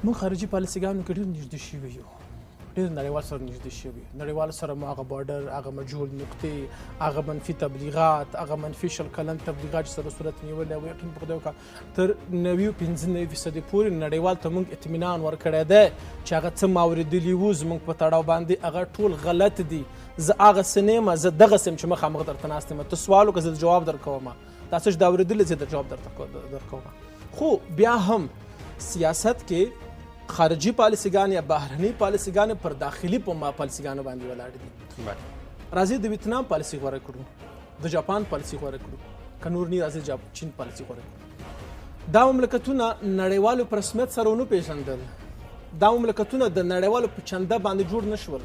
موږ خارجي پالیسیګانو کې ډېر نږدې شوي یو، ډېر نړیوال سره نږدې شوي، نړیوال سره مو هغه بارډر، هغه مجهول نقطې، هغه منفي تبلیغات، هغه منفي 20 کلن تبلیغات چې سره صورت نیولی و، یقین په خدای وکړه تر 95% پورې نړیوال ته موږ اطمینان ورکړی دی چې هغه څه ما اورېدلي وو زموږ په تړاو باندې هغه ټول غلط دي. زه هغه څه نه یم، زه دغسې یم چې مخامخ درته ناست یم، ته سوال وکړه زه جواب درکوم، دا څه چې دا اورېدلي زه د جواب درته درکوم. خو بیا هم سیاست کې خارجي پالیسیګان یا بهرنۍ پالیسیګان پر داخلي پالیسیګانو باندې ولاړ دي. راځي د ویتنام پالیسي غوره کړو، د جاپان پالیسي غوره کړو، که نور نه راځي چین پالیسي غوره کړو. دا مملکتونه نړیوالو په رسمیت سره ونه پیژندل، دا مملکتونه د نړیوالو په چنده باندې جوړ نه شول،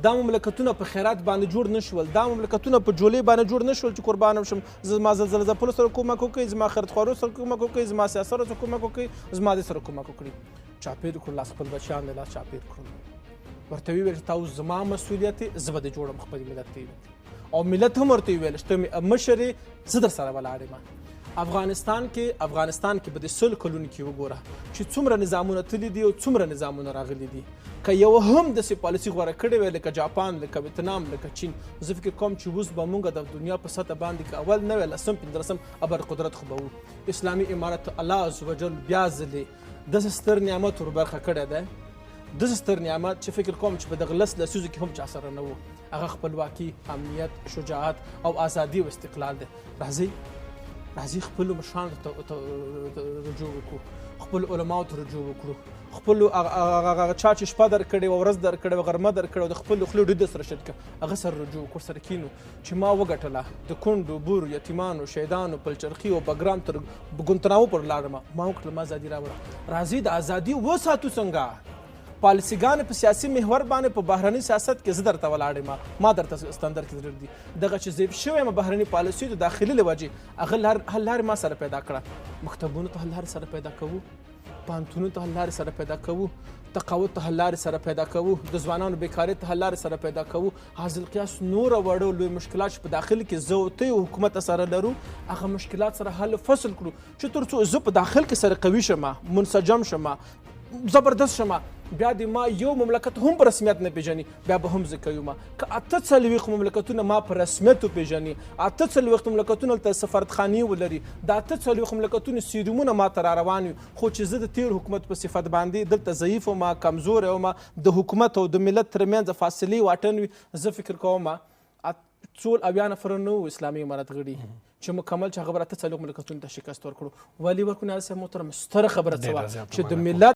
دا مملکتونه په خیرات باندې جوړ نه شول، دا مملکتونه په جولې باندې جوړ نه شول چې قربان شم، زما زلزله ځپلو سره کومک وکړي، زما خیرخوارو سره کومک وکړي، زما سیاسرو سره کومک وکړي، زما دې سره کومک وکړي. چاپیر کړو لاس خپل بچیان له لاس چاپیر کړو، ورته ویل چې تاسو زما مسؤلیت، زه به دې جوړم خپل ملت ته، او ملت هم ورته ویل چې ته مې مشر یې، زه در سره ولاړ یم. افغانستان کې به د 100 کلونو کې وګوره چې څومره نظامونه تللي دي او څومره نظامونه راغلي دي. که یو هم داسې پالیسي غوره کړې وای لکه جاپان، لکه ویتنام، لکه چین، زه فکر کوم چې اوس به موږ د دنیا په سطح باندې که اول نه وای لسم پنځلسم ابر قدرت خو به وو. اسلامي امارت الله عز وجل بیا ځلې داسې ستر نعمت وربرخه کړی دی، داسې ستر نعمت چې فکر کوم چې په دغه 10 لسیزو کې هم چا سره نه وو. هغه خپلواکي، امنیت، شجاعت او ازادي او استقلال دی. راځئ خپلو مشرانو ته رجوع وکړو، خپل علماو ته رجوع وکړو، خپلو هغه چا چې شپه درکړې وه، ورځ درکړې وه، غرمه درکړې وه، د خپلو خولې ډوډۍ سره شریک کړه، هغه سره رجوع وکړو، سره کښېنو چې ما وګټله د کونډو، بورو، یتیمانو، شهیدانو، پلچرخي او بګرام تر ګونتناو پر لاړم، ما وکړل، ما ازادي راوړه. راځئ د ازادي وساتو. څنګه پالیسیګانې په سیاسي محور باندې په بهرني سیاست کې زه درته ولاړ یم، ما درته ستندر کې زړه دي، دغه چې ضعیف شوی یم بهرني پالیسي د داخلي له وجې هغه حل لارې ما سره پیدا کړه. مکتبونو ته حل لارې سره پیدا کوو، پوهنتونونو ته حل لارې سره پیدا کوو، تقاعد ته حل لارې سره پیدا کوو، د ځوانانو بېکارۍ ته حل لارې سره پیدا کوو. حاصل قیاس نوره وړو لوی مشکلات چې په داخل کې زه او ته یو حکومت سره لرو، هغه مشکلات سره حل فصل کړو چې تر څو زه په داخل کې سره قوي شم، منسجم شم، زبردست شم، بیا د ما یو مملکت هم په رسمیت نه پیژني، بیا به هم زه کوي ما. که 48 مملکتونه ما په رسمیت وپېژني، 48 مملکتونه هلته سفارتخانې ولري، د 48 مملکتونو سیرومونه ما ته را روان وي، خو چې زه د تېر حکومت په صفت باندې دلته ضعیف وم، کمزوری وم، د حکومت او د ملت ترمنځ فاصلې واټن وي، زه فکر کوم 70 نفره نه وو اسلامي امارت غړي چې مکمل چې هغه به 48 مملکتونو ته شکست ورکړو. ولې ورکړو؟ ناصر محترم، ستره خبره څه وه چې د ملت